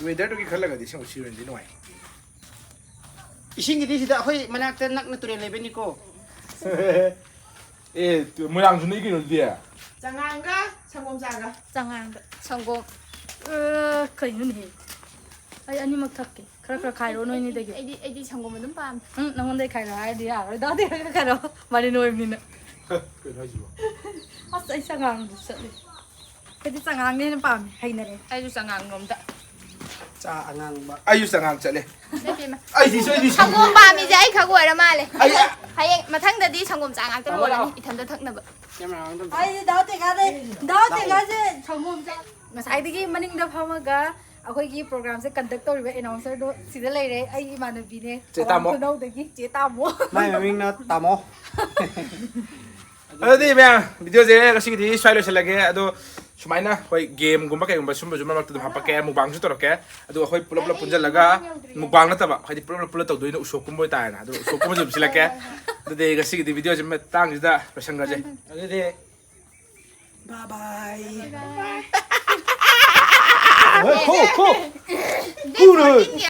ꯋꯦꯗꯔꯗꯨꯒꯤ ꯈꯜꯂꯒꯗꯤ ꯁꯤꯔꯣꯏꯗꯤ ꯅꯨꯡꯉꯥꯏ꯫ ꯏꯁꯤꯡꯒꯤꯗꯤ ꯁꯤꯗ ꯑꯩꯈꯣꯏ ꯃꯅꯥꯛꯇ ꯅꯛꯅ ꯇꯨꯔꯦꯜ ꯂꯩꯕꯅꯤꯀꯣ꯫ ꯑꯦ, ꯇꯨ-, ꯃꯣꯏꯔꯥꯡꯁꯨ ꯅꯛꯏ ꯀꯩꯅꯣ ꯑꯗꯨꯗꯤ꯫ ꯆꯉꯥꯡꯒ ꯁꯪꯒꯣꯝ ꯆꯥꯒ꯫ ꯆꯉꯥꯡꯒ ꯁꯪꯒꯣꯝ꯫ ꯑ, ꯀꯩꯅꯣꯅꯦꯍꯦ? ꯑꯩ ꯑꯅꯤꯃꯛ ꯊꯛꯀꯦ꯫ ꯈꯔ ꯈꯔ ꯈꯥꯏꯔꯣ ꯅꯣꯏꯅꯤꯗꯒꯤ꯫ ꯑꯩꯗꯤ, ꯑꯩꯗꯤ ꯁꯪꯒꯣꯝ ꯑꯗꯨꯝ ꯄꯥꯝꯃꯦ꯫ ꯎꯝ, ꯅꯉꯣꯟꯗꯩ ꯈꯥꯏꯔꯣ ꯍꯥꯏꯔꯗꯤ ꯌꯥꯔꯣꯏ꯫ ꯗꯥꯗꯤ ꯈꯔ ꯈꯔ ꯈꯥꯏꯔꯣ꯫ ꯃꯥꯗꯤ ꯅꯣꯏꯕꯅꯤꯅ꯫ ꯀꯩꯅꯣ ꯍꯥꯏꯁꯤꯕꯣ? ꯑꯁ, ꯑꯩ ꯆꯉꯥꯡꯗꯨ ꯆꯠꯂꯤ꯫ ꯑꯩꯗꯤ ꯆꯉꯥꯡꯅ ꯍꯦꯟꯅ ꯄꯥꯝꯃꯦ, ꯍꯩꯅꯔꯦ꯫ ꯑꯩꯁꯨ ꯆꯉꯥꯡꯂꯣꯝꯗ꯫ ꯆꯥ ꯑꯉꯥꯡꯕ꯫ ꯑꯩꯁꯨ ꯆꯉꯥꯡ ꯆꯠꯂꯦ꯫ ꯅꯠꯇꯦ, ꯏꯃꯥ꯫ ꯑꯩꯗꯤ ꯁꯣꯏꯗꯤ ꯁꯪꯒꯣꯝ ꯁꯪꯒꯣꯝ꯫ ꯄꯥꯝꯃꯤꯁꯦ ꯑꯩ ꯈꯛ ꯑꯣꯏꯔ ꯃꯥꯜꯂꯦ꯫ ꯑꯩ ꯍꯌꯦꯡ ꯃꯊꯪꯗꯗꯤ ꯁꯪꯒꯣꯝ ꯆꯥ ꯉꯥꯛꯇ ꯂꯣꯜꯂꯅꯤ, ꯏꯊꯟꯇ ꯊꯛꯅꯕ꯫ ꯑꯩꯗꯤ ꯗꯥꯎ ꯇꯦꯡꯒꯥꯗꯩ, ꯗꯥꯎ ꯇꯦꯡꯒꯥꯁꯦ ꯁꯪꯒꯣꯝ ꯆꯥ-, ꯉꯁꯥꯏꯗꯒꯤ ꯃꯅꯤꯡꯗ ꯐꯝꯃꯒ ꯑꯩꯈꯣꯏꯒꯤ ꯄ꯭ꯔꯣꯒ꯭ꯔꯥꯝꯁꯦ ꯀꯟꯗꯛ ꯇꯧꯔꯤꯕ ꯑꯦꯅꯥꯎꯟꯁꯔꯗꯣ ꯁꯤꯗ ꯂꯩꯔꯦ, ꯑꯩꯒꯤ ꯏꯃꯥꯟꯅꯕꯤꯅꯦ, ꯆꯦ ꯇꯥꯃꯣ꯫ ꯈꯨꯅꯧꯗꯒꯤ ꯆꯦ ꯇꯥꯃꯣ꯫ ꯃꯥꯏ ꯃꯃꯤꯡꯅ ꯇꯥꯃꯣ꯫ ꯑꯗꯨꯗꯤ ꯃꯌꯥꯝ, ꯚꯤꯗꯤꯑꯣꯁꯦ ꯉꯁꯤꯒꯤꯗꯤ ꯁ꯭ꯋꯥꯏ ꯂꯣꯏꯁꯤꯜꯂꯒꯦ꯫ ꯑꯗꯣ ꯁꯨꯃꯥꯏꯅ ꯍꯣꯏ, ꯒꯦꯝꯒꯨꯝꯕ ꯀꯩꯒꯨꯝꯕ ꯁꯨꯝꯕꯁꯨ ꯃꯔꯛ ꯃꯔꯛꯇ ꯑꯗꯨꯝ ꯍꯥꯄꯛꯀꯦ, ꯃꯨꯛꯕꯥꯡꯁꯨ ꯇꯧꯔꯛꯀꯦ꯫ ꯑꯗꯨ ꯑꯩꯈꯣꯏ ꯄꯨꯂꯞ ꯄꯨꯂꯞ ꯄꯨꯟꯁꯤꯜꯂꯒ ꯃꯨꯛꯕꯥꯡ ꯅꯠꯇꯕ, ꯍꯥꯏꯗꯤ ꯄꯨꯂꯞ ꯄꯨꯂꯞ ꯇꯧꯗꯣꯏꯅ ꯎꯁꯣꯞꯀꯨꯝꯕ ꯑꯣꯏꯇꯥꯔꯦꯅ꯫ ꯑꯗꯨ ꯎꯁꯣꯞꯀꯨꯝꯕꯁꯨ ꯑꯗꯨꯝ ꯁꯤꯜꯂꯛꯀꯦ꯫ ꯑꯗꯨꯗꯤ ꯉꯁꯤꯒꯤꯗꯤ ꯚꯤꯗꯤꯑꯣꯁꯦ ꯃꯇꯥꯡꯁꯤꯗ ꯂꯣꯏꯁꯟꯈ꯭ꯔꯁꯦ꯫ ꯑꯗꯨꯗꯤ bye bye. ꯍꯣꯏ, ꯈꯣ, ꯈꯣ꯫ ꯄꯨꯔꯣꯏ꯫